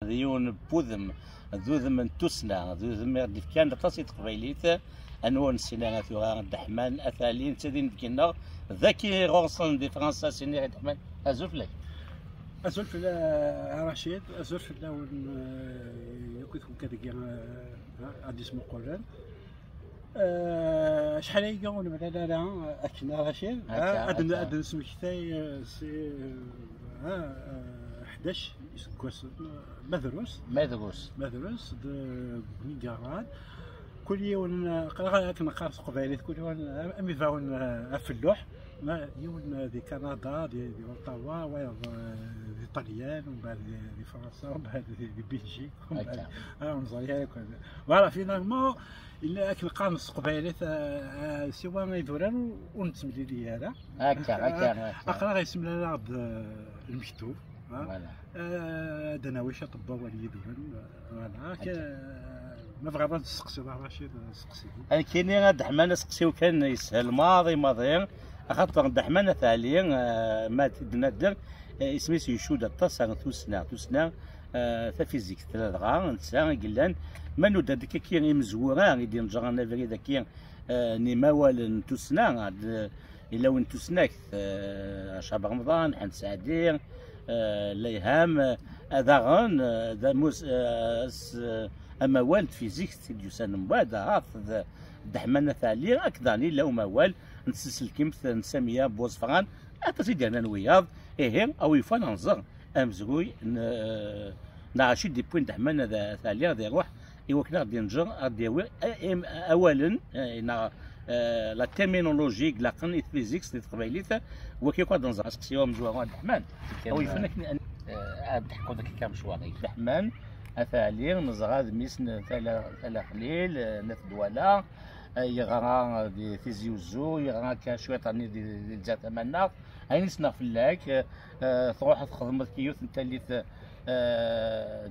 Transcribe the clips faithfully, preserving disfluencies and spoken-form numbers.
D yiwen n wudem, d udem n tussna, d udem i ɣ-d-ifkan aṭas i teqbaylit. Anwa ur nessin ara tura Dda Ḥman At Ɛli, netta d inebgi-nneɣ, d aki ɣur-sen di Fransa, sini Dda Ḥman. Azul fell-ak. Azul fell-, a Racid, azul fell-awen, eh, yakk i tkukka deg, eh, ad ismuqulen. Eh, acḥal ayagi ur nemlal ara akken, a Racid? Akka, ad n-, akka. Ad nesmektay, eh, si, eh, eh, ḥdac iseggasen, eh, ma drus. Ma drus. Ma drus, d, deg win yeɣran. Kul yiwen, eh, aql-aɣ akken neqqar s teqbaylit, kul yiwen, eh, am ibawen, eh, afelluḥ. Ma yiwen, eh, di Kanada, di, di Ottawa, wayeḍ, eh, di Ṭṭalyan, umbeɛd di, di Fransa, umbeɛd di, di Belgique, umbeɛd, akka. Ah, ur neẓri ara akk. Voilà, finalement, yella akken qqaren s teqbaylit, eh, eh, siwa idurar ur, ur nettemlili ara. Akka, akka, akka. Aql-aɣ yessemlal-aɣ-d, eh, lmektub, ha? Voilà. Eh, ad d-nawi ciṭ n wawal yid-wen, eh, voilà. Akka. Eh, ma tebɣiḍ ad testeqsiḍ a Racid, eh, steqsi. Nekkini a Dda Ḥman aseqsi-w kan yeshel maḍi maḍi, axaṭer Dda Ḥman At Ɛli, eh, ma t-id-nadder, eh, isem-is icudd aṭas ar tussna. Tussna, eh, tafizikt, ladɣa netta i yellan, ma nuder-d akka imezwura i d-ineǧren abrid-agi, eh, n imawalen n tussna, ad, yella win n tusnakt, eh, Acab Remḍan, Ḥend Saɛdi, eh, Layham, eh, daɣen, eh, d amus-, eh, s-, eh, amawal n tfizikt i d-yusan mbeɛd, ahat d Dda Ḥman At Ɛli, akked daɣen yella umawal n tsenselkimt n Samiya Buẓefran, aṭas i d-yernan wiyaḍ, ihi, a wi yufan ad nẓer amezruy n, eh, n Racid, depuis Dda Ḥman At Ɛli ad iruḥ i wakken ad ɣ-d-inǧer, ad d-yawi, eh, im-, awalen, eh, neɣ, eh, la terminologie i ilaqen i tfizikt di teqbaylit, waki akk ad nẓer aseqsi amezwaru a Dda Ḥman. Kan, a wi yufan akken, eh, ad d-teḥkuḍ akka amecwar-ik. Dda Ḥman At Ɛli, neẓra d mmi-s n Tala, Tala Xlil, eh, n At Dwala, eh, yeɣra di Tizi Uzzu, yeɣra kan cwiṭ-nni di, di Lezzayer Tamaneɣt. Ayen i ssneɣ fell-ak, eh, eh, truḥeḍ txedmeḍ yiwet n tallit, eh,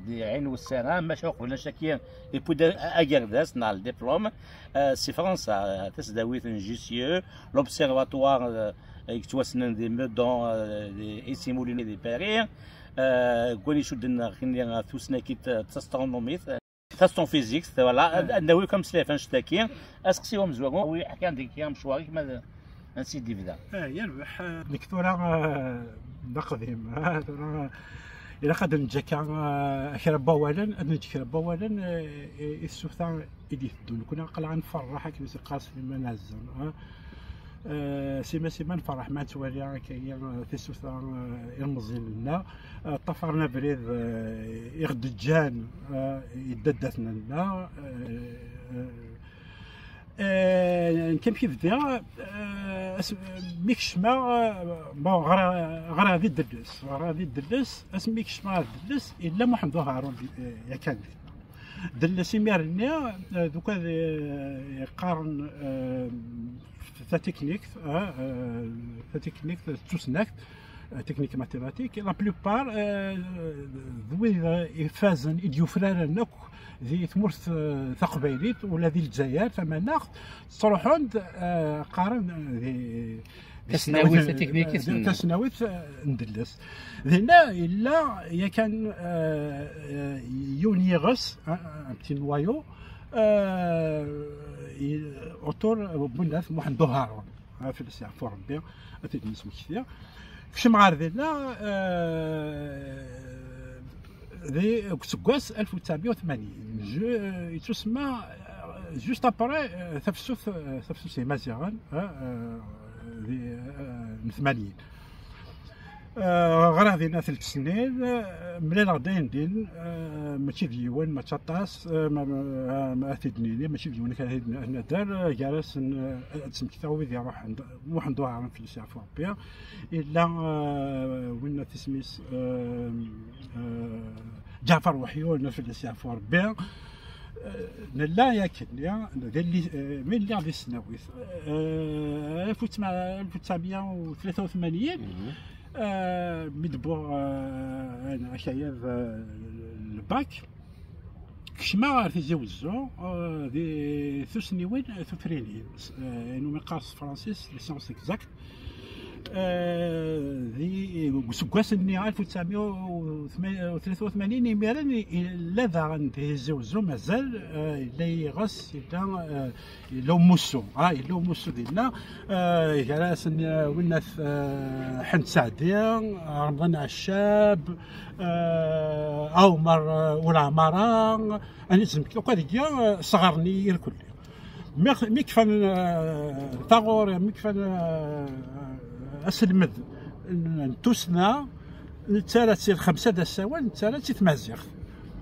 di Ɛin Wessaram, maca uqbel annect-agi, yewwi-d a-, agerdas neɣ ldiplum, eh, si Fransa, eh, tasdawit n Jussieu, l'observatoire, eh, yettwassnen di Meudon, eh, di Issy-Moulinet di Paris, eh, deg wayen icudden ɣer kenni, eh, tusnakit, eh, d tasṭrunumit. Tasṭunfizikt, voilà. Ah. Ad, ad nawi kan s lɛif annect-agi. Aseqsi amezwaru, wi ḥkan deg-i amecwar-ik, ma d, ansi d-ibda? Ah, yerbeḥ, ah, nekk tura, ah, d aqdim, ah, tura, ah, ilaq ad neǧǧ akka, ah, kra n wawalen, ad neǧǧ kra n wawalen, eh, i, i tsuta i d-iteddun. Nekkni aql-aɣ nferreḥ akken i s-yeqqar Sliman Ɛezza, ah. Eh, sima sima nferreḥ ma nettwali akka, eh, tisuta, eh, ilmeẓyen-nneɣ, eh, ṭṭafaren abrid, eh, i ɣ-d-ǧǧan, eh, i ddaddat-nneɣ, eh, eh, eh, nekk amek i bdiɣ, eh, as-, mi kecmeɣ, eh, bon, ɣra-, ɣriɣ di Delles, ɣriɣ di Delles, asmi kecmeɣ ar Delles, yella Muḥend Uharun di, eh, yakan di. Delles imir-nni, eh, d ukad, eh, yeqqaren, eh, tatiknikt, eh, eh, tatiknikt d tusnakt, eh, technique mathématique. La plupart, eh, d wid ifazen i d-yufraren akk di tmurt, eh, taqbaylit, ula di Lezzayer tamaneɣt, ttruḥun-d, eh, qqaren, eh, di, di Tasnawit, tesnawit, tatiknikt, eh, tasnawit, eh, n Delles. Dinna yella yakan, eh, eh, yiwen yiɣes, eh, un petit noyau, eh, i-, autour n Bunat Muḥend Uharun, eh, fell-as yeɛfu Rebbi, ad t-id-nesmekti. Kcem ɣer dinna, eh, di, deg useggas alef u tesɛemya u tmanyin. Ju-, yettusemma, eh, juste après, eh, tafsut, eh, tafsut n Yimaziɣen, eh, eh, di, eh, n tmanyin. Eh, ɣriɣ dinna telt snin, eh, mlaleɣ-d ayen din, eh, mačči d yiwen, mačči aṭas, eh, ma, ma, ma ad t-id-nini, mačči d yiwen kan ad t-id-, ad nader, eh, gar-asen, eh, ad smektaɣ wid iruḥen, Muḥend Uharun fell-as yeɛfu Rebbi, illa, eh, winna tisem-is, eh, eh, Ǧaɛfar Weḥyun fell-as yeɛfu Rebbi. Eh, nella yakan, ya, di lli-, eh, mi lliɣ di tesnawit, eh, alef u tesɛemya u tlata u tmanyin, eh, mi d-wwiɣ, eh, akayad, eh, lbak, kecmeɣ ɣer Tizi Wezzu, eh, di tusniwin tufrinin, eh, ayen umi qqar s tefransist les sciences exactes. Eh, di, deg useggas-nni alef u tesɛemya u tlatin u tmanyin, imiren yella daɣen di Tizi Uzzu, mazal, eh, yella yiɣes, yella, eh, yella umussu, ah, yella umussu dinna, eh, gar-asen, eh, winnat, eh, Ḥend Saɛdi, Remḍan Ɛeccab, eh, Ɛumer, eh, Ulaɛmara, anizem akk ad yya, eh, sɣerni irkelli. Mi, mi kfan, eh, taɣuri, mi kfan, eh, aselmed n, n tussna, nettarra-tt i lxemsa d asawen, nettarra-tt i tmaziɣt.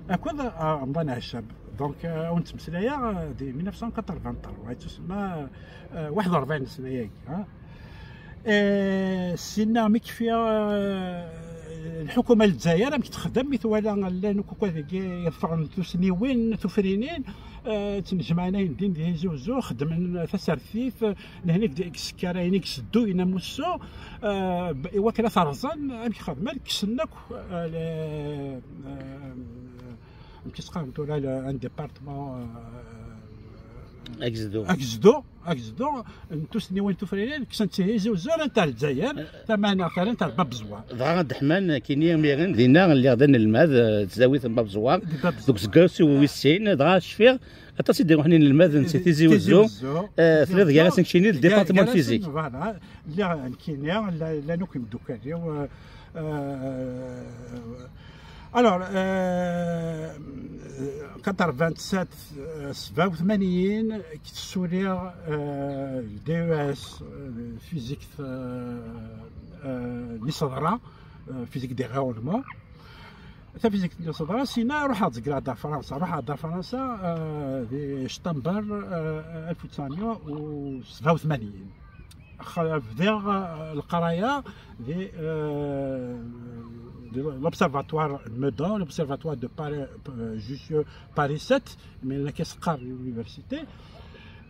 Akked, eh, Remḍan Ɛeccab. Donc, eh, ur nettmeslay ara, eh, di mille neuf cent quatre-vingt-trois, yettusemma, eh, waḥed u rebɛin sna-agi, ha? Eh, sinna mi kfiɣ, eh, lḥukuma n Lezzayer amek texdem, mi twala llan akk deg iḍefren tussniwin tufrinin, eh, ttnejmaɛen ayendin di Tizi Uzzu, xeddmen tasertit, eh, lehna deg isekkarayen i isedduyen amussu, eh, b-, i wakken ad t-rẓen, amek xedmen, kksen akk, eh, le-, eh, amek i s-qqaren tura, le-, un département, eh, Agezdu. Agezdu, agezdu n tussniwin tufrinin, kksen-tt i Tizi Uzzu, rran-tt ar Lezzayer, tamaneɣt, rran-tt ar Bab Ẓwar. Dɣa ad d-ḥman, kini imiren, dinna lliɣ d anelmad, eh, tesdawit n Bab Ẓwar, Di Bab Ẓwar. Deg useggas-iw wis sin, dɣa cfiɣ, aṭas i d-iruḥen inelmaden si Tizi Uzzu, eh, telliḍ gar-asen keččini d département de physique. Voilà, lliɣ nekkini, la-, llan akk imeddukal-iw, eh, eh, alors, eh, quatre-vingt-sept, eh, sebɛa u tmanyin, k-, tessuliɣ, eh, le D E S, eh, physique, eh, eh, n iseḍra, eh, physique des rayonnements. Tafizikt n iseḍra, sina ruḥeɣ zegreɣ-d ɣer Fransa, ruḥeɣ-d ɣer Fransa, eh, di Ctember, eh, alef u tesɛemya u sebɛa u tmanyin. Xa-, bdiɣ, eh, leqraya di, eh, di l'observatoire de Meudon, l'observatoire de Paris, eh, Jussieu, Paris sept, mais la question l'université.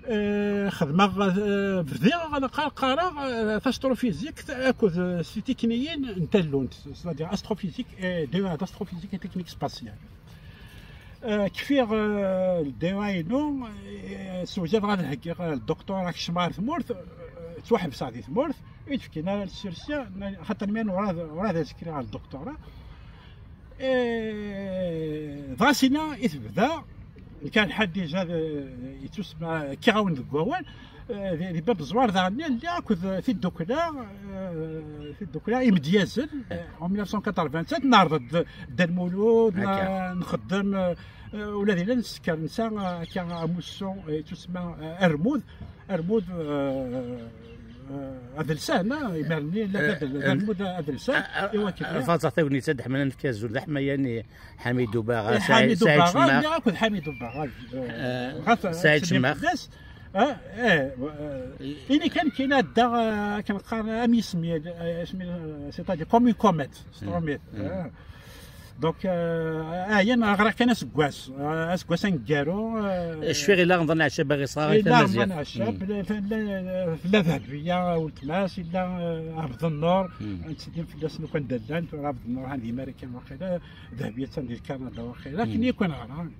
Eh, xedmeɣ, eh, bdiɣ la qqar-, qqareɣ, eh, tastrophysique akked, eh, s tikniyin n tallunt, c'est-à-dire astrophysique et de, d'astrophysique et technique spatiale. Eh, kfiɣ, eh, le D E A inu, eh, sewjadeɣ ad heggiɣ, eh, le doctorat, kecmeɣ ar tmurt, eh, ttwaḥebseɣ di tmurt, ur yi-d-fkin ara le sursis, xaṭer mi urɛad, urɛad ad skriɣ le doctorat. Eh, dɣa sina i tebda, nekk lḥal déjà d, yettusemma, kkiɣ-awen deg wawal, eh, di, di Bab Ẓwar daɣen lliɣ akked tiddukla, eh, tiddukla imedyazen, eh, en mille neuf cent quatre-vingt-sept, neɛreḍ-d Dda Lmulud, nxeddem, eh, ula d illa nesker nsa, eh, akka amussu, eh, yettusemma, eh, Armud, Armud, eh, eh, adelsan, ah, imir-nni, la, eh, la, la, eh, Lmud adelsan, eh, eh, iwakken, eh, eh, faẓeɣ tagnit ad ḥman ad nefk azul d aḥmayan i Ḥamid Ubaɣa, eh, Saɛid, Ḥamid Ubaɣa, Cemmax. Lliɣ akked Ḥamid Ubaɣa, eh, eh, ɣef, Saɛid Cemmax. Ah, eh, eh, ini kan kina dda, eh, akken qqaren, am yisem, eh, isem, eh, c'est-à-dire comme une comète, c'est-à-dire, eh. Donc, eh, ayen ɣriɣ kan aseggas, eh, aseggas aneggaru, eh, cfiɣ ila Remḍan Ɛeccab ara iṣɣer i tamaziɣt. Remḍan Ɛeccab, tella, tella Dehbiya, weltma-s, illa, eh, Ɛebd Nnur, ad ttsellim fell-asen akk anda llan, tura Ɛebd Nnur han di Marikan waqila, Dehbiya attan di Kanada waqila, akken yakk neɣra.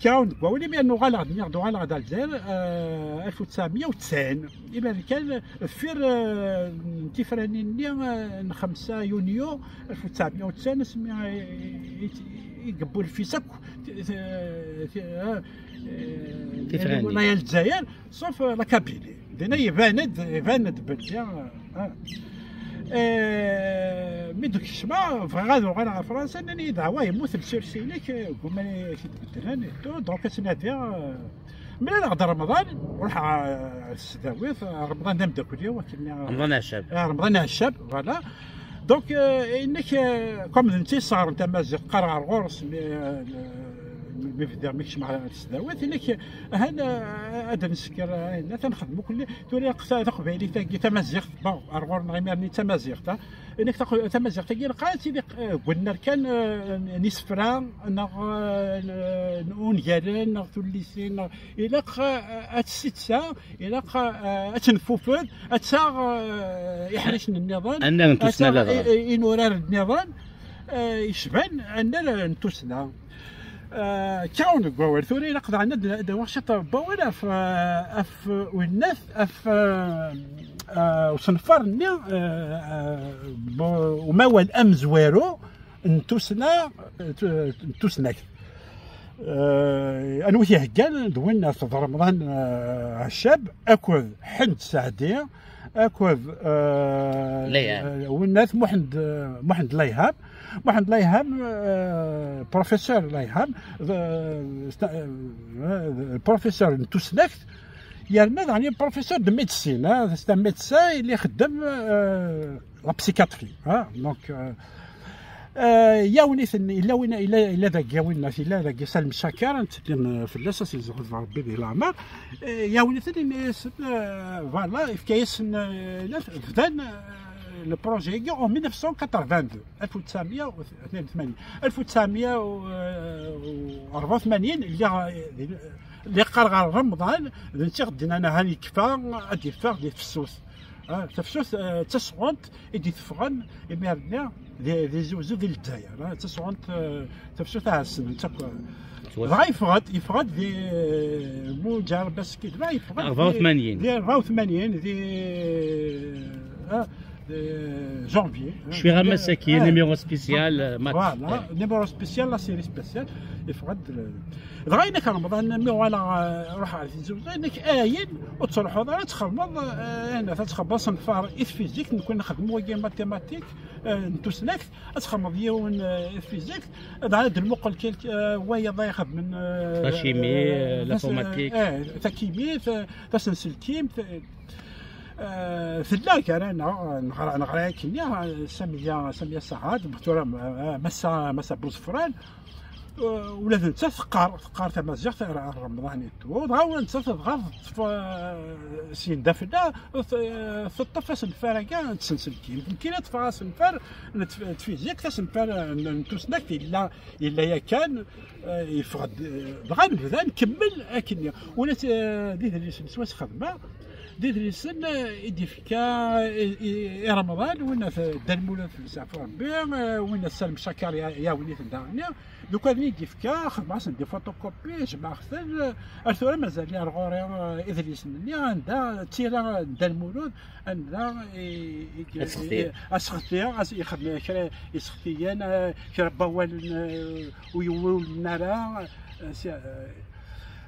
Kkaɣ-awen deg wawal, imi nuɣaleɣ-d, nniɣ-d uɣaleɣ-d ar Lezzayer, eh, alef u tesɛemya u tesɛin. Imi kan, deffir, eh, n tifranin-nni, eh, n xemsa yunyu alef u tesɛemya u tesɛin, asmi, eh, i, i, i yewwi lfis akk, ti-, ti-, ti-, eh, eh, tifranin. Aya Lezzayer, sauf, eh, la Kabylie. Dinna iban-d, iban-d belli, eh, Ah. Eh, mi d-kecmeɣ, bɣiɣ ad uɣaleɣ ɣer Fransa, nnan-iyi-d, "Awa, yemmut le sursis-inek, eh, deg waman i t-id-beddlen et tout, donc ad tt-nadiɣ, eh." Mlaleɣ-d Remḍan, ruḥeɣ, eh, ɣer tesdawit, eh, Remḍan d ameddakel-iw, akken, eh, Remḍan Ɛeccab. Eh, Remḍan Ɛeccab, voilà. Donc, eh, inek, eh, comme d netta yesɣaren tamaziɣt, qqareɣ ɣer ɣur-s, mi, eh, mi bdiɣ, mi kecmeɣ ɣer tesdawit, inek, ahan, eh, ad nsekker, eh, ayen, ad nxedm akk. Tura ta-, taqbaylit-agi, tamaziɣt, bon, ar ɣur-neɣ imir-nni d tamaziɣt, ha. Inek taq-, tamaziɣt-agi, ilaq ad tili, eh, deg unnar kan, eh, n isefra, neɣ, eh, n, n ungalen, neɣ tullisin, neɣ, ilaq, eh, ad tessitta, ilaq, eh, ad tenfufed, ad taɣ, eh, iḥricen nniḍen, ad taɣ i, i, inurar nniḍen, eh, yecban annar n tussna. Kkawen deg wawal. Tura ilaq daɣen ad d-awiɣ ciṭ n wawal ɣef, ɣef winnat, ɣef, eh, usenfar-nni, eh, eh, bu-, umawal amezwaru n tussna, eh, tu-, n tusnakt. Eh, anwa i t-iheggan d winnat d Remḍan, eh, Ɛeccab akked Ḥend Saɛdi, akked, eh, Layham. Eh, winnat Muḥend, eh, Muḥend Layham. Muḥend Layham, eh, professeur Layham, eh, sta-, eh, professeur n tusnakt, yerna daɣen professeur de médecine, eh, c'est un médecin, yella ixeddem, eh, la psychiatrie, eh, donc, eh, eh, yawen-iten, yella win, yella, yella dagi winnat, yella dagi Salem Cakar, nettsellim fell-as, ad s-yezhu Rebbi di leɛmer. Eh, yawen-iten, yenna-yasen, eh, voilà, yefka-yasen, eh, bdan, eh, le projet-agi en mille neuf cent quatre-vingt-deux, alef u tesɛemya u tnin u tmanyin, alef u tesɛemya u rebɛa u tmanyin, lliɣ, lliɣ qqareɣ ɣer Remḍan, d netta i ɣ-d-yennan ahan yekfa, ad d-yeffeɣ di tefsut. Ah, tafsut, eh, d tasɣunt i d-iteffɣen imir-nni di, di Tizi Uzzu di Lezzayer. Ah, d tasɣunt, eh, tafsut ahassen, netta akk. Dɣa yeffeɣ-d, yeffeɣ-d di, eh, Muǧer Baskid, dɣa yeffeɣ-d rebɛa u tmanyin. Di rebɛa u tmanyin, di, ah, di janvier. Cfiɣ am ass-agi, eh, numéro spécial, eh, match. Voilà, numéro spécial, la série spéciale, yeffeɣ-d, eh, dɣa yenna-k Remḍan, mi uɣaleɣ, eh, ruḥeɣ ɣer Tizi Uzzu, yenna-k ayen ur tettruḥuḍ ara ad txedmeḍ, eh, ayen ad txedmeḍ asenfar i tfizikt, nekkni nxeddem wagi mathématique, eh, n tusnakt, ad txedmeḍ yiwen, eh, i tfizikt, dɣa ad d-nmuqel kil-, eh, wayeḍ ay ixeddmen, eh, la chimie, eh, eh, tas-, l'informatique. Eh, takimit, eh, tasenselkimt, eh, eh, tella gar-aneɣ, neɣra, neɣra akkenni, eh, Samiya, Samiya Saɛad, tura, eh, Massa, Massa Buzefran, eh, ula d nettat teqqar, teqqar tamaziɣt ar, ar Remḍan et tout. Dɣa ula d nettat dɣa teṭṭef, eh, syin d afella, t-, teṭṭef asenfar-agi n tsenselkimt. Nekkini ad ṭṭfeɣ asenfar n tf-, n tfizikt, asenfar n, n tusnakt yella, yella yakan, eh, yeffeɣ-d, eh, dɣa nebda nkemmel akkenni. Ula d, eh, d idlisen s wass xedmeɣ, d idlisen, eh, i d-yefka i, i, i Remḍan, winna Dda Lmulud Saɛfu Rebbi, eh, winna Salem Cakar ya-, yawen-iten daɣenni. Lukan i d-yefka, xedmeɣ-asen des photocopies, jemɛeɣ-ten, eh, ar tura mazal ar ɣur-i, eh, idlisen-nni, anda d tira n Dda Lmulud, anda i, i, i, aseɣti, aseɣti, as-, ixdem kra isextiyen, eh, kra n wawalen, eh, ur yewwilen ara, eh, si-, eh,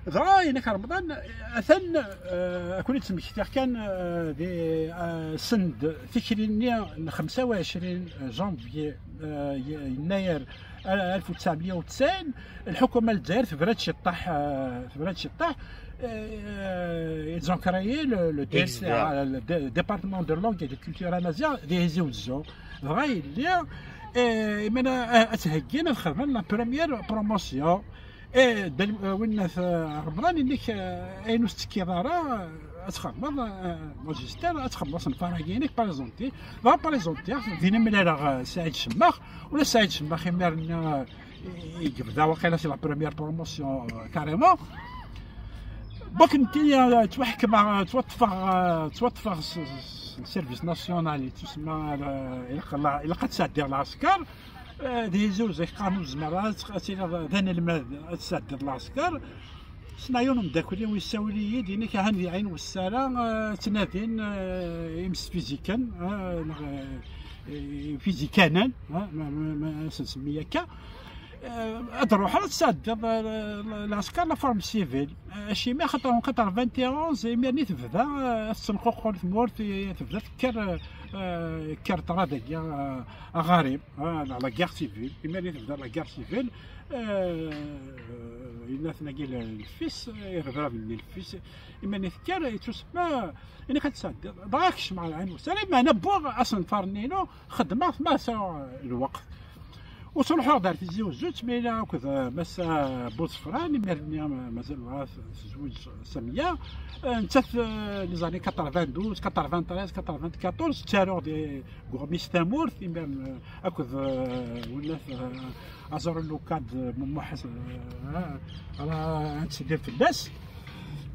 dɣa yenna-k Remḍan, eh, atan, eh, ad ken-id-smektiɣ kan, eh, di, eh, send tikli-nni n xemsa u ɛecrin janvier, eh, y-, yennayer, eh, alef u tesɛemya u tesɛin, lḥukuma n Lezzayer tebra-d ciṭṭaḥ, eh, tebra-d ciṭṭaḥ, eh, ils ont créé le, le D L C A, le dé-, département de langue et de culture amaziɣ di Tizi Uzzu. Dɣa yelli, eh, imana, eh, ad tt-heggin, ad xedmen la première promotion. Eh, Dda L-, eh, winnat, eh, Remḍan, yenna-k, eh, ayen ur tettekkiḍ ara, eh, ad txedmeḍ, eh, magistère, ad txedmeḍ asenfar-agi-inek, présenté. Dɣa présenté, din i mlaleɣ, eh, Saɛid Cemmax, ula Saɛid Cemmax imir-nni, eh, i yebda waqila c'est la première promotion, euh, carrément. Bak nekkini, euh, ttwaḥekmeɣ, euh, ttwaṭṭfeɣ, euh, ttwaṭṭfeɣ s, s, s service national, yettusemma, euh, ilaq la-, ilaq ad sɛeddiɣ lɛesker. Euh, di Tizi Uzzu qqaren ur tezmireḍ ara ad tiliḍ d anelmad, ad tesɛeddiḍ lɛesker. Sneɣ yiwen umeddakel-iw yessawel-iyi-d, yenna-k ahan di ɛin wessara, euh, ttnadin, euh, imesfizikan, euh, neɣ, euh, fizikanen, euh, ma, ma, ma, ad s-nsemmi akka. Eh, ad ruḥeḍ ad tesɛeddiḍ, eh, lɛesker, la forme civile. Eh, acimi? Axaṭer en quatre-vingt-onze, imir-nni tebda, eh, tettenququl tmurt, eh, tebda tekker, eh, tekker ṭṭrad dagi, eh, aɣarim, eh, la, la guerre civile. Imir-nni tebda la guerre civile, eh, yenna-ten-agi l-, lfis, eh, irrebraben-nni lfis, imir-nni tekker, yettusemma, inek ad tesɛeddiḍ. Dɣa kecmeɣ ɣer ɛin wessara, meɛna wwiɣ asenfar-nni-inu, xeddmeɣ-t ma sɛiɣ lweqt. Ur ttruḥuɣ-d ar Tizi Uzzu, ttmiliɣ akked, eh, Massa Buẓefran, imir-nni, eh, mazal ur tezweǧ Samiya. Eh, nettat, eh, les années quatre-vingt-douze, quatre-vingt-treize, quatre-vingt-quatorze, ttaruɣ di, deg uɣmis Tamurt, imir, eh, akked, eh, winnat, eh, Aẓru Lukad, eh, Muḥ, eh, ara ad tsellem fell-as.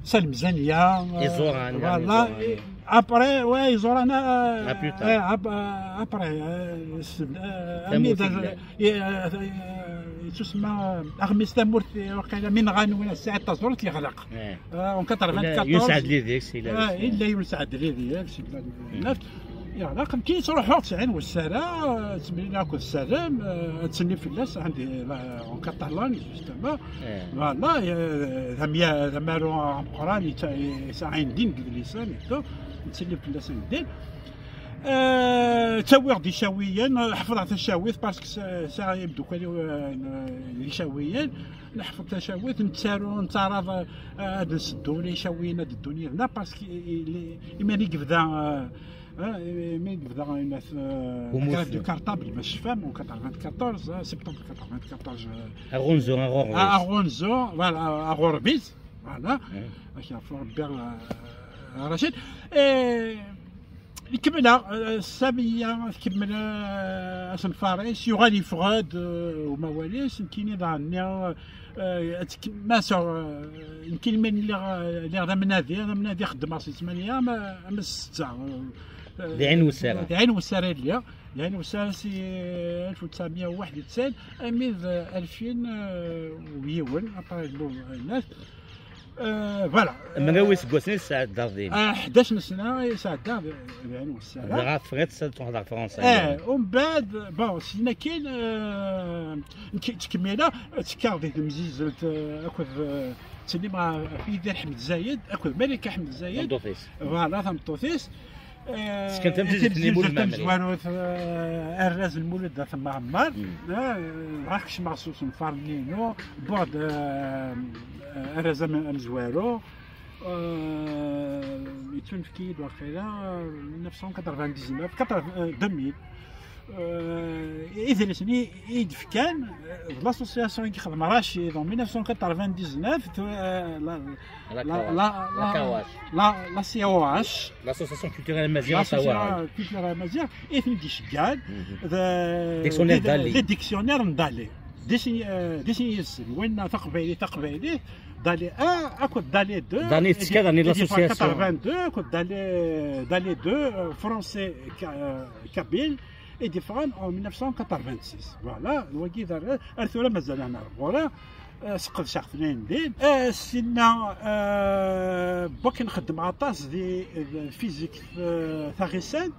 Salem Zania, eh, iẓuran, voilà, iẓuran. Et après, ouais, iẓuran, eh, ah, plus tard, eh, ap-, eh, après, eh, s-, eh, Tamurt amida, eh, eh, Yettusemma aɣmis Tamurt, waqila mi nɣan win Saɛid Taẓurt yeɣleq. Eh. Ah, en quatre-vingt-quatorze. Yunus Ɛedli deg-s, yella ah, deg-s. Yella Yunus Ɛedli deg-s, yella deg-s. Yeɣleq, nekk yettruḥuɣ tesɛin wessara, ttemliliɣ akked Salem, eh, ad tsenni fell-as, andi, la, en Catalogne, justement. Eh. Voilà, eh, d amya-, d amaru ameqqran, yetta-, yesɛa ayen din deg yidlisen, et tout. Nettselli fell-as ayen din. Eh, ttawiɣ-d icawiyen, ḥefḍeɣ tacawit, parce que sa-, sɛiɣ imdukal-iw, eh, n, n icawiyen. Neḥfeḍ tacawit, nettaru, nettaɛraḍ, eh, ad nseddu icawiyen ad ddun yid-neɣ, parce que i, i, i, imi i yebda, eh, eh, imi i yebda, eh, la guerre du cartable, ma tecfam, en quatre-vingt-quatorze, eh, septembre quatre-vingt-quatorze, eh, aɣunzu, aɣurbiz. Ah, aɣunzu, voilà, aɣurbiz, voilà. Ak yeɛfu Rebbi, eh, a Racid. Eh, Ikemmel-aɣ, eh, Samiya tkemmel, eh, asenfar-is, yuɣal yeffeɣ-d, eh, umawal-is, nekkini daɣen nniɣ, eh, ad tkem-, ma seɣ-, eh, nekkini mi lliɣ, eh, lliɣ d amnadi, d amnadi xeddmeɣ si ttmanya am, am ssetta, eh, di Ɛin Wessara. Di Ɛin Wessara i lliɣ, di Ɛin Wessara si, eh, alef u tesɛemya u waḥed u tesɛin armi d, eh, alfin, eh, u yiwen, après le, eh, voilà. Mraw iseggasen i tesɛeddaḍ din? Ah, ḥdac n sna i sɛeddaɣ di, di Ɛin Wessara. Dɣa teffɣeḍ ad truḥeḍ ɣer Fransa? Eh, umbeɛd, bon, syin akkin, eh, nekk, ttkemmileɣ, ttekkaɣ di temzizzelt, eh, akked, eh, ttsellimeɣ ɣef Yidir Ḥmed Zayed, akked Malika Ḥmed Zayed. Tameṭṭut-is. Voilà, tameṭṭut-is. Eh, Sken tamzizzelt n Mulud Mɛemmri. Tamezwarut, eh, arraz n Mulud At Mɛemmer. Eh, dɣa kecmeɣ s usenfar-nni-inu, wwiɣ-d, eh, arraz am-, amezwaru. Eh, yettunefk-iyi-d waqila, mille neuf cent quatre-vingt-dix-neuf, quatre-vingts, eh, deux mille. Eh, idlisen i, i d-fkan, eh, d l'association i yexdem Rachid en mille neuf cent quatre-vingt-dix-neuf, tu, eh, la, la, la, la, la C O H. L'association culturelle amazigh. L'association culturelle amazigh, i ten-id-iceggan, le dictionnaire Dalí. Le dictionnaire n Dalí. Dictionnaire, eh, dictionnaire yes, winna taqbaylit, taqbaylit, Dalí un, akked Dalí deux, Dalí tekka, Dalí l'association. Quatre-vingt-deux, akked Dalí, Dalí deux, eh, français, ka-, eh, kabyle, i d-yeffɣen en mille neuf cent quatre-vingt-six. Voilà, wagi d ar-, ar tura mazal-aɣ ɣur-a. Eh, sqedceɣ-ten din. Eh, sinna, eh, wakken xeddmeɣ aṭas di, di fizik, eh, taɣisant.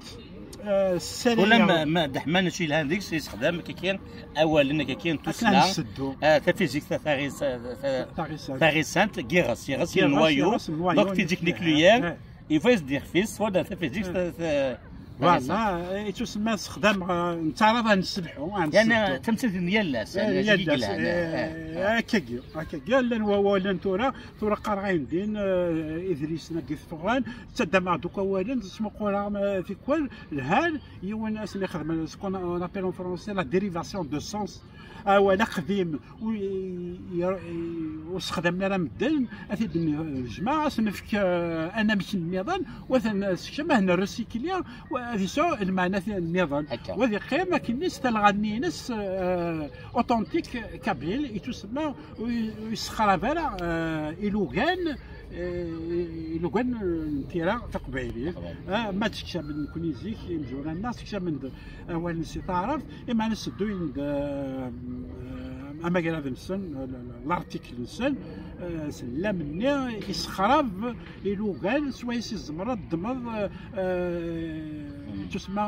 Eh, ssarayeɣ. Ula ma, ma d Ḥman acu yelhan deg-s, yessexdam kiki awalen kiki n tussna. Akken ad nseddu. Eh, tafizikt ta-, taɣis-, ta-, taɣisant. Taɣisant, yiɣes, yiɣes n wayu. Yiɣes n wayu. Donc, fizik nucléaire. Eh. Yebɣa ad d-ixfis, wala tafizikt, eh, ta-, ta-, voilà, eh, yettusemma sexdam, eh, nettaɛraḍ ad nesselḥu, ad yani, nesseddu. Tamsirt n yal ass, eh, yani, yal ass, eh, eh, eh, eh. Akkagi, akkagi, llan wawalen tura, tura qqareɣ ayen din, eh, idlisen-agi teffɣen, ttaddameɣ-d akk awalen, ttmuquleɣ, eh, tikwal, lhan, yiwen ass mi xedmen, ce qu'on appelle en français la dérivation de sens. Awal aqdim ur, ur, ur sexdamen ara medden, ad t-id-nejmeɛ, ad s-nefk, eh, anamek nniḍen, u ad t-nessekcem, ad t-nresikli, u ad yesɛu lmeɛna nniḍen. Akka. U ad yeqqim akkenni s talɣa-nni-ines, eh, authentique kabyle, yettusemma ur, ur yessexrab ara, eh, ilugan, eh, ilugan n tira taqbaylit. Taqbaylit. Ah, ma d-sekcamen nekni zik, imezwura-nneɣ, sekcamen-d awalen si taɛrabt, imeɛna ssedduyen-d, eh, amagrad-nsen, l'article-nsen, eh, s llam-nni yessexrab ilugan, swayes i tzemreḍ ad ddmeḍ, eh, eh, tusemma,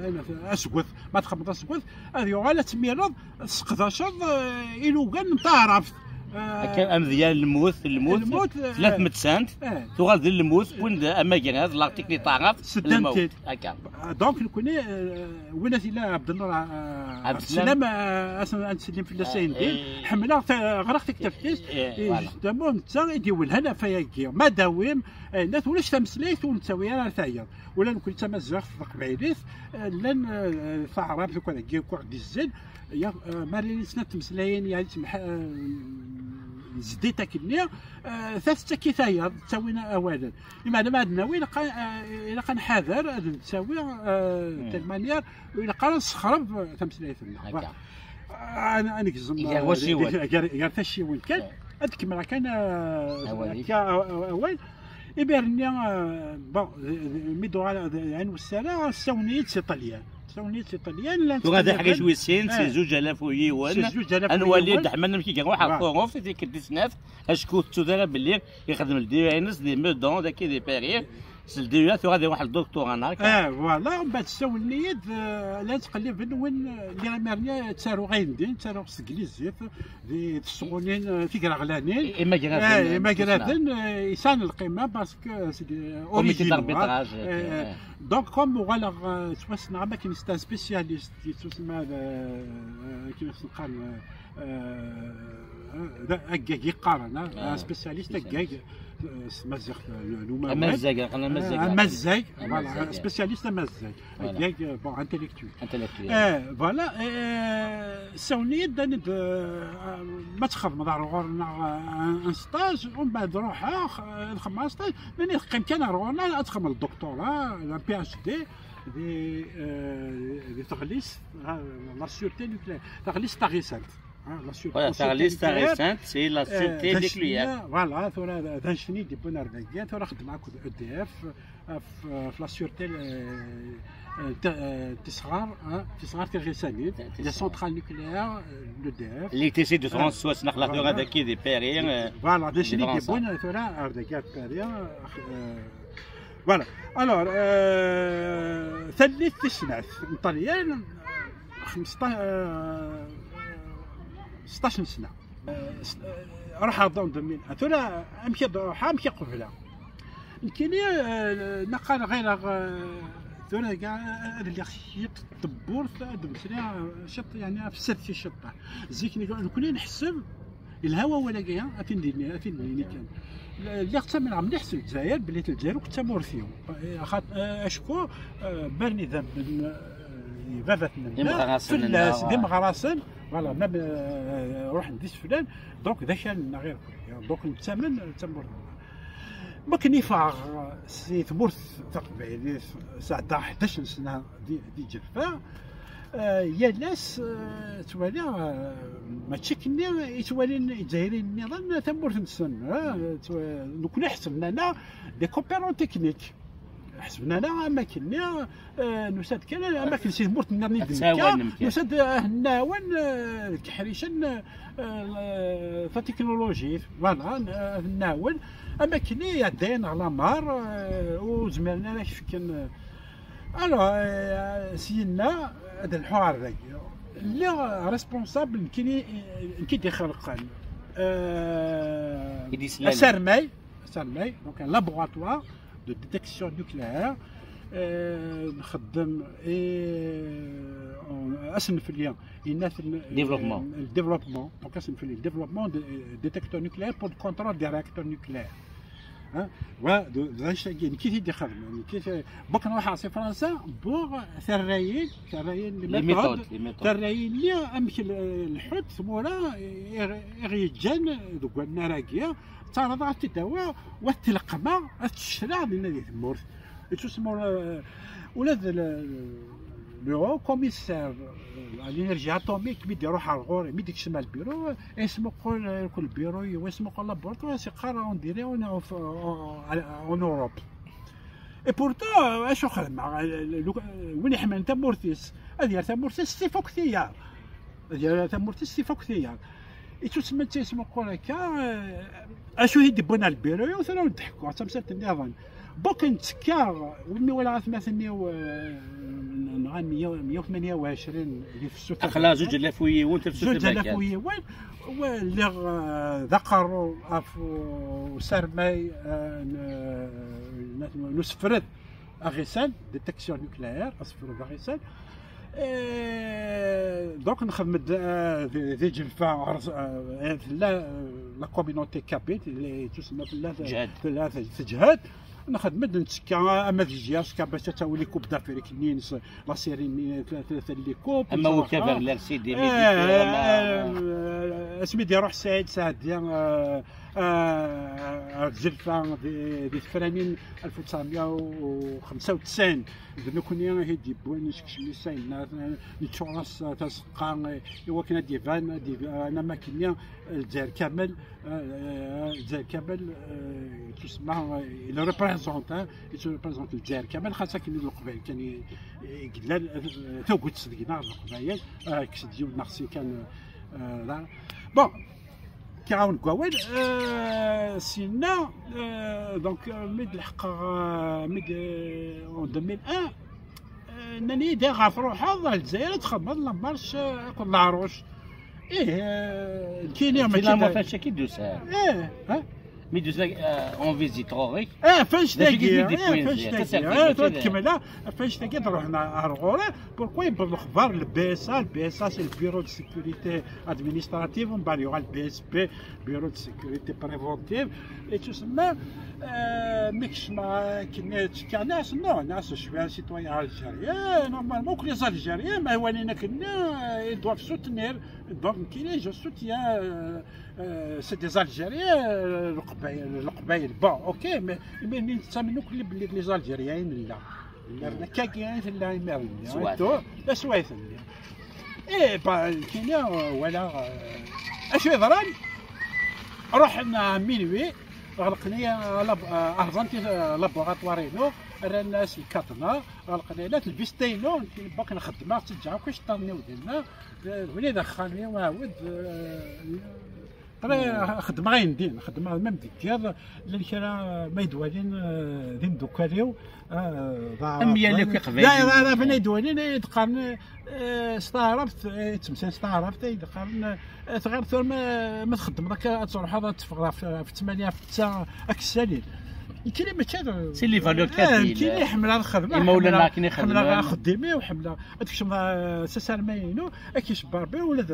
eh, asget. Ma txedmeḍ asget, ad yuɣal ad tmireḍ tesseqdaceḍ, eh, ilugan n taɛrabt. Eh, akka, amedya, lmut, lmut, lmut, tella, eh, tmettant, eh, tuɣal d lmut, wwin-d amagrad, l'article n taɛrabt, lmut. Akka. Ah, donc, nekni, eh, win ad yella Ɛebdennur, eh, Ɛebdeslam, eh, ad s-, ad nsellim fell-as, eh, ayen din. Eh, ḥemmleɣ ta-, ɣriɣ taktabt-is, eh, eh, voilà. Justement, netta i d-iwellhen ɣef wayagi. Ma dawim, eh, nat ulac tameslayt ur nettawi ara ar tayeḍ. Ula nekni d tamaziɣt, taqbaylit, eh, llan, eh, taɛrabt, akk dagi, akk d-izzin. Ya, eh, ma ara yili snat tmeslayin, yani, temḥ-, eh, zdit akkenni, eh, ta tettak i tayeḍ, ttawin awalen. Imeɛna ma ad nawi, ilaq a, eh, ilaq ad nḥader, ad nettawi, eh, telle manière, ur ilaq ara ad nessexreb tameslayt-nneɣ. Akka. Voilà. Ad, ad negzem, eh, gar, gar, gar tacciwin kan. Ad kemmleɣ kan, eh, akka, a-, a-, awal. Imir-nni, eh, bon, d-, d-, mi d-uɣaleɣ d Ɛin Wessara, ssawlen-iyi-d si Ṭṭalyan. Sawni d Iṭalyan, llan tura d aḥric wis sin, si zuǧ alaf u yiwen. Si zuǧ alaf u yiwen. Ad nwali Dda Ḥman amek i iruḥ ɣer Kuruf i tikkelt tis snat, acku tettu ara belli yexdem ldiwa-ines di Meudon, daki di Paris. S ldiwa tura ad iruḥ lduktura, neɣ akka? Eh, voilà, mbeɛd ssawlen-iyi-d, eh, la ttqelliben win, eh, lliɣ imir-nni ttaruɣ ayendin, ttaruɣ s teglizit, di tesɣunin, eh, tigraɣlanin. I-, imagraden, eh, imagraden, eh, yesɛan lqima parce que c'est des originaux, hein. Comité d'arbitrage, eh, eh. Donc, comme uɣaleɣ, eh, ttwassneɣ am akken c'est un spécialiste, yettusemma d, eh, akken i s-neqqar, eh, eh, d aggag i qqaren, eh, un spécialiste aggag, eh, s tmaziɣt, eh, n umawal. Amazzag, aql-, amazzag, eh, amazzag, voilà, amazzag, un spécialiste amazzag. Voilà. Aggag, eh, bon, intellectuel. Intellectuel. Eh, voilà, eh, ssawlen-iyi-d, nnan-d, eh, ma txedmeḍ ar ɣur-neɣ, eh, un, un stage, umbeɛd ruḥeɣ, eh, ad xedmeɣ un stage, nnan-iyi teqqim kan ar ɣur-neɣ, ad txedmeḍ doctorat, un P H D, di, eh, di teɣlist, eh, la sûreté nucléaire, taɣlist taɣisant. Hein, la sûreté, voilà, taɣlist taɣisant, c'est la sûreté nucléaire. Voilà, tura d anect-nni i d-yewwin ar dagi, tura xeddmeɣ akked E D F, ɣef, ɣef la sûreté, euh, euh, t-, euh, tisɣar, hein, tisɣar tiɣisanin, les centrales nucléaires, euh, l'E D F. L'électricité de France, tura dagi di Paris, euh, voilà, d anect-nni i d-yewwin tura ar dagi ar Paris, euh, voilà. Alors, euh, tallit tis snat n Ṭṭalyan, xmesṭac, euh, seṭṭac n sna. Euh, s-, euh, ruḥeɣ dans deux mille. Tura, amek i d-ruḥeɣ, amek i qebleɣ? Nekkini, euh, naqal ɣileɣ, euh, tura, ad lliɣ ciṭ tewwurt, ad mmeslayeɣ, euh, ciṭ, yeɛni, ɣef sserti ciṭ. Zik, nek-, nekkni nḥesseb, yelha wawal-agi, a t-in-, a t-in-nini kan. Lliɣ ttamneɣ mliḥ s Lezzayer, belli Lezzayer akk d tamurt-iw. Axat-, acku, eh, Berni d am-, eh, baba-tneɣ, d imeɣrasen-nneɣ, fell-as, d imeɣrasen, voilà, même, eh, ruḥen d iseflan, donc d akal-nneɣ irkelli. Donc nettamen d tamurt-nneɣ. Ma akken i ffɣeɣ si tmurt taqbaylit, sɛeddaɣ ḥdac n sna di, di Ǧelfa. Eh, yal ass, eh, ttwaliɣ, eh, mačči akkenni i ttwalin Izzayriyen nniḍen tamurt-nsen, eh, ttwa-, nekkni ḥesben-aneɣ des coopérants techniques. Ḥesben-aneɣ am akkenni, eh, nusa-d kan am akken si tmurt-nniḍen i d-nekka, nusa-d, eh, ad nɛawen, eh, deg iḥricen, eh, eh, tatiknulujit, voilà, eh, ad nɛawen am akkenni iɛeddayen ɣer lamar, eh, ur zmiren ara ad k-fken, eh, Alors, euh, syenna, ad lḥuɣ ar dagi. Lliɣ responsable, nekkini, nekk i d-ixelqen, euh, asarmay, asarmay, donc un laboratoire de détection nucléaire, euh, nxeddem, et, euh, on, asenfel-i, yenna-t le développement. Le développement, donc asenfel-i, le développement de, euh, détecteur nucléaire pour le contrôle des réacteurs nucléaires. Hein? Wa, d, d acu-agi, nekk i t-id-ixedmen, nekk i t-, bok nruḥ si Fransa, buɣ tarrayin, tarrayin, les méthodes, les méthodes. Tarrayin-nni, amek l-, lḥut, tmura, i ɣ-, i ɣ-yeǧǧan deg wannar-agi, ttɛaraḍeɣ ad t-id-awiɣ, wa t-leqqmeɣ, ad t-ccreɣ dinna di tmurt. Yettusma, euh, ula d le, le haut commissaire, euh, à l'énergie atomique, mi d-iruḥ ar ɣur-i, mi d-ikcem ar lbiru, yesmuqul, euh, kul lbiru-iw, yesmuqul laboratory, as-iqqar, on dirait on est en, en, en Europe. Et pourtant, euh, acu xedmeɣ? Euh, le, le, win iḥemmlen tamurt-is, ad yerr tamurt-is s tifuktiya. Ad yerr tamurt-is s tifuktiya. Yettusma netta yesmuqul akka, eh, acu i d-yewwin ar lbiru-iw, tura ur d-ḥekkuɣ, d tamsalt nniḍen. Bok nettekka, wumi walaɣ atmaten-iw, eh, nɣa meyya, meyya u tmanya u ɛecrin di tefsut. Aql-aɣ zuǧ alaf u yiwen, tefsut. Zuǧ alaf u yiwen, wa lliɣ, eh, d aqerru ɣef usarmay, eh, n, n, n usefred aɣisan, détection nucléaire, asefru d aɣisan. Eh, donc nxedm-d, eh, di, di Ǧelfa, eh, tella, eh, la communauté kabyle, tella, tusemma tella, tella tejhed. Nxedm-d, nettekka ama d J H K bac ad tawi les coupes d'Afrique-nni, la série-nni, tlata les coupes, ama ukabar, la R C D, eh, ama, eh, Asmi d-iruḥ Saɛid Saɛdi, eh, eh, ar Tzelfa di, di tefranin alef u tesɛemya u xemsa u tesɛin, d nekkni i d-yewwin, nekcem i Saɛid, nettuɣas tazeqqa, eh, i wakken ad d-iban, ad d-iban am akken-nni, eh, Lezzayer kamel, eh, eh, Lezzayer kamel, eh, tusma, eh, il représente, hein, il représente Lezzayer kamel, xas akken d Leqbayel kan i, i yellan, eh, tagut deg-neɣ d Leqbayel, eh, kkes-d yiwen neɣ si kan, eh, da. Bon, kkiɣ-awen deg wawal, euh, sinna, euh, donc, euh, mi d-leḥqeɣ, euh, mi d-, euh, en deux mille un, euh, nnan-iyi-d ɣer truḥeḍ ɣer Lezzayer ad txedmeḍ la marche, euh, akked leɛruc. Ih, euh, nekkini mačči d- Finalement, d- fenn-ak i d-tusa. Ih, ha? Mi d-tusa, euh, en visite ɣur-k. Eh, fenn-ak d acu i tagi, d-id-, eh, fenn-ak tagi, tasertit, eh, mačči d- tura tkemmel, ah, fenn-ak tagi ad ruḥen ar ɣur-i, pourquoi yewweḍ lexbar le B S A, le B S A c'est le bureau de sécurité administrative, on va y aura le B S P, bureau de sécurité préventive, et tout ça, mais, euh, mi kecmeɣ akken ttekkaɣ, nas, non, nas, je suis un citoyen algérien, normalement, que les Algériens, ma walin akken, euh, ils doivent soutenir, donc, je soutiens, euh, euh, c'est des Algériens, euh, Leqbayel, Leqbayel. Bon, ok, mais, mais, mais ça me nous les, les Algériens, là. Imir-nni, akkagi i tella imir-nni. Swat. Ito, d aswayt-nni. Eh, ba, nekkini, euh, walaɣ, euh, acu yeḍran? Ruḥen à minuit, ɣelqen-iyi, euh, lab-, euh, rẓan-t, euh, laboratoire-inu, rran-as lkaṭna, ɣelqen-iyi la telbist-inu, nekkini bakk nxeddem-aɣ, ttaǧǧaɣ akk iceṭṭaḍen-iw dinna, euh, d win i d axxam-iw, ɛawed, euh, Après, xedmeɣ ayen din, xedmeɣ même deg yiḍ, llan kra ma yedwalin, eh, d imdukkal-iw, eh, d Aɛraben. Am yal akk Iqbayliyen. D Aɛraben ay yedwalin, ay d-qqaren, eh, s taɛrabt, eh, yettmeslay s taɛrabt, ay d-qqaren, eh, tɣileḍ tura ma, ma txeddmeḍ akka, ad truḥeḍ, ad teffɣeḍ ɣef, ɣef ttmanya, ɣef tta, ad k-ssalin. Nekkini mačči d- C'est les valeurs eh, kabyles. Nekkini ḥemmleɣ ad xedmeɣ, imawlan ḥemmleɣ, akken i ḥemmleɣ xedmen. Axeddim-iw, ḥemmleɣ ad kecmeɣ, eh, s asermay-inu, ad k-icebber Rebbi ula d,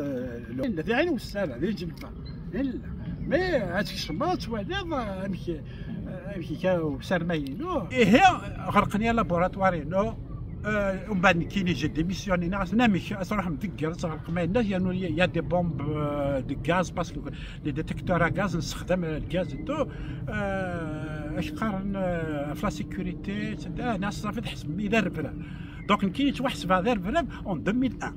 d ɛin wessar, d iǧemma. Illa. Mais ad tkecmeḍ, ad twaliḍ, eh, amek, eh, amek iga usermay-inu. Ihi, ɣelqen-iyi laboratoire-inu. Eh, umbeɛd nekkini j'ai démissionné, nniɣ-asen amek ad truḥem deg yiḍ, ad tɣelqem ayen, yernu il y a des bombes, euh, de gaz, parce que les détecteurs à gaz, nessexdam, euh, le gaz et tout. Euh, ad k-qqaren, euh, ɣef la sécurité, et cetera. Nniɣ-asen ṣafi, tḥesbem-iyi d arrebrab. Donc nekkini ttwaḥesbeɣ d arrebrab en deux mille un.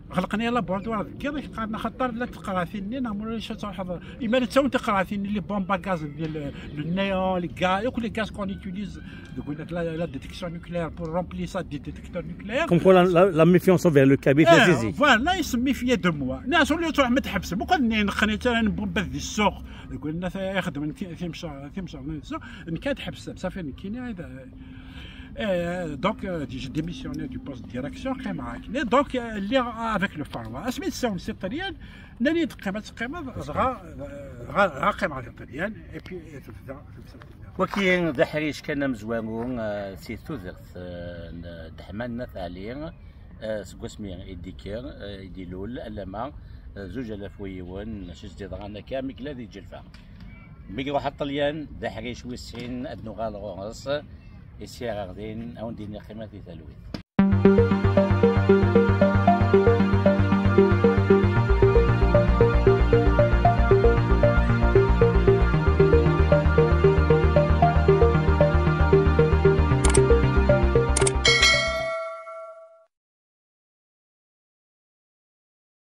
Ɣelqen-iyi laboratoire deg yiḍ, qqaren axaṭer la teqratin-nni, neɣ ma ulac ad truḥeḍ. Imar ad tawin tiqratin-nni, les bombes à gaz, le, le néon, les gaz, akk les gaz qu'on utilise, donc la, la détection nucléaire pour remplacer des détecteurs nucléaires. Comme quoi la, la, la méfiance envers le kabyle, c'est Eh, saisi. Voilà, ils se méfiaient de moi. Nniɣ-asen ula ad truḥem ad tḥebsem, akk ad nneqnit ara n bombe di ssuq. Donc, ixeddmen timceṛ-, timceṛ-nni di ssuq, nekk ad ḥebsem, ṣafi nekkini ad, Eh, donc, euh, j'ai démissionné du poste de direction, qqimeɣ akken. Et donc, euh, lliɣ avec le Farwa. Asmi d-sawlen si Ṭṭalyan, nnan-iyi-d qqim, ad teqqimeḍ, dɣa, dɣa, dɣa qqimeɣ di Ṭṭalyan, et puis, euh, tebda, tebda, tebda. Waki d aḥric kan amezwaru, euh, si tudert, euh, n Ddeḥman n At Ɛli, euh, seg wasmi i d-ikker, euh, i d-ilul, alama, euh, zuǧ alaf u yiwen, acu i s-d-yeḍran akka, mi yella di Ǧelfa. Mi iruḥ ɣer Ṭṭelyan, d aḥric wis sin, ad nuɣal ɣur-s, i s-yaɣ ɣer din, a wen-d-iniɣ qqimet di talwit.